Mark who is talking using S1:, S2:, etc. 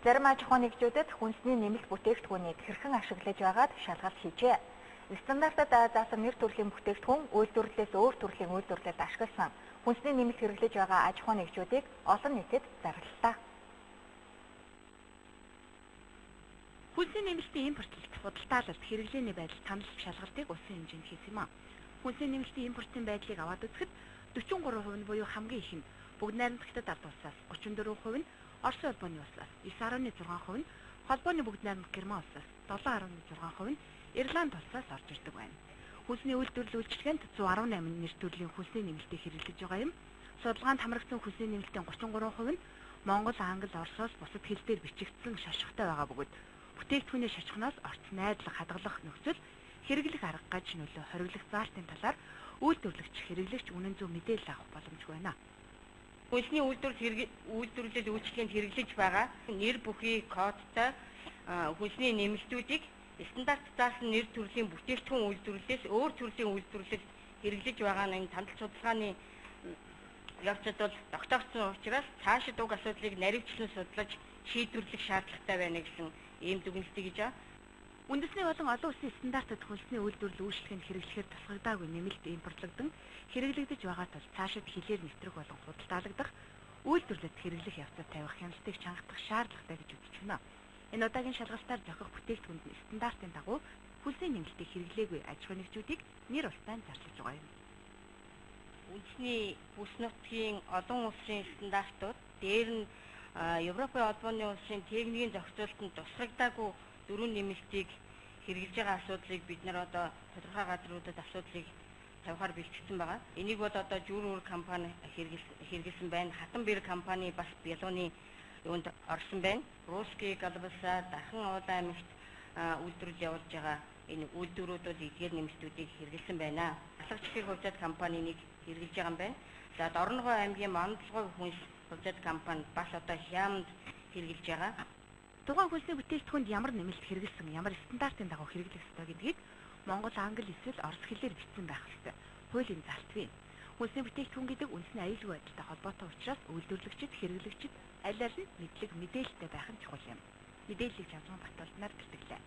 S1: Зарим аж ахуйн нэгжүүдэд хүнсний нэмэлт бүтээгдэхүүнийг хэрхэн ашиглаж байгааг шалгалт хийжээ. Стандартад заасан нэр төрлийн бүтээгдэхүүн үйлдвэрлэлээс өөр төрлийн үйлдвэрлэлд ашигласан хүнсний нэмэлт хэрэглэж байгаа аж ахуйн нэгжүүдийг олон нийтэд зарлалаа.
S2: Хүнсний нэмэлтийн импортлолт, худалдаалалт, хэрэглээний байдал таналт шалгалтыг улсын хэмжээнд хийсэн юм а. Хүнсний нэмэлтийн импортын байдлыг аваад үзэхэд 43% нь буюу хамгийн их нь Бүгд найрамдах Хятад ард улсаас, 34% нь Оросын холбооны улсаас, 9.6% нь холбооны бүгд найрамдах Герман улсаас, 7.6% нь Ирланд улсаас орж ирдэг байна. Хүнсний үйлдвэрлэл үйлчилгээнд 118 нэр төрлийн хүнсний нэмэлтийг хэрэглэж байгаа юм. Судалгаанд хамрагдсан хүнсний нэмэлтийн 33% нь Монгол, Англи, Оросоос бусад хэл дээр бичигдсэн шашихтай байгаа бөгөөд бүтээгдэхүүний шашихнаас орц найдлага хадгалах нөхцөл хэрэглэх арга гаж нөлөө хориглох заалтын талаар үйлдвэрлэгч, хэрэглэгч үнэн зөв мэдээлэл авах боломжгүй байна.
S3: Хүнсний үйлдвэрлэл үйлчилгээнд хэрэглэж байгаа нэр бүхий кодтой хүнсний нэмэлтүүдийг стандарт заасан нэр төрлийн бүтээгдэхүүн үйлдвэрлэлээс өөр төрлийн үйлдвэрлэлд хэрэглэж байгаа нь энэ тандал судалгааны явцад бол тогтоогдсон учраас цаашид уг асуудлыг наривчлан судлаж шийдвэрлэх шаардлагатай байна гэсэн ийм дүгнэлтийг хийж байгаа.
S2: Үндэсний болон олон улсын стандартад хүнсний үйлдвэрлэл үйлчилгээнд хэрэглэхээр тусгагдаагүй нэмэлт импортлогдсон хэрэглэгдэж байгаа тул цаашид хилээр нэвтрэх болон худалдаалагдах үйлдвэрлэлд хэрэглэх явцад тавих хяналтыг чангатгах шаардлагатай гэж үзэж байна. Энэ удаагийн шалгалтаар зохих бүтээгдэхүүнд нь стандартын дагуу хүнсний нэмэлтийг хэрэглээгүй аж ахуйн нэгжүүдийг нэр улстай зарлаж байгаа юм.
S3: Үндэсний бүс нутгийн олон улсын стандартууд дээр нь Европын холбооны улсын техникийн зохицуултанд тусгагдаагүй дөрвөн нэмэлтийг хэрэглэж байгаа асуудлыг бид нар одоо тодорхой газруудад асуудлыг тавихаар бэлтгэсэн байгаа. Энийг бол одоо Жүүр компани хэрэглэсэн байна. Хатанбэр компани бас Бялууны юунд орсон байна. Русский Галбаса, Дархан уул аймагт үйлдвэрлэл явуулж байгаа энэ үйлдвэрүүд бол эдгээр нэмэлтүүдийг хэрэглэсэн байна. Алга чихэр хувьцаат компани нэг хэрэглэж байгаа юм байна. За Дорногов аймгийн Мандалгой хүнс хувьцаат компани бас одоо хямд хэрэглэж байгаа.
S2: Тухайн хүнсний бүтээгдэхүүнд ямар нэмэлт хэрэглэсэн, ямар стандартын дагуу хэрэглэх ёстой гэдгийг Монгол, Англи эсвэл Орос хэлээр бичсэн байх ёстой. Хуулийн залт бий. Хүнсний бүтээгдэхүүн гэдэг үндэсний аюулгүй байдалтай холбоотой учраас үйлдвэрлэгчид, хэрэглэгчид аль аль нь мэдлэг мэдээлэлтэй байх нь чухал юм. Мэдээллийг Жавзан Батулднаар бэлтгэлээ.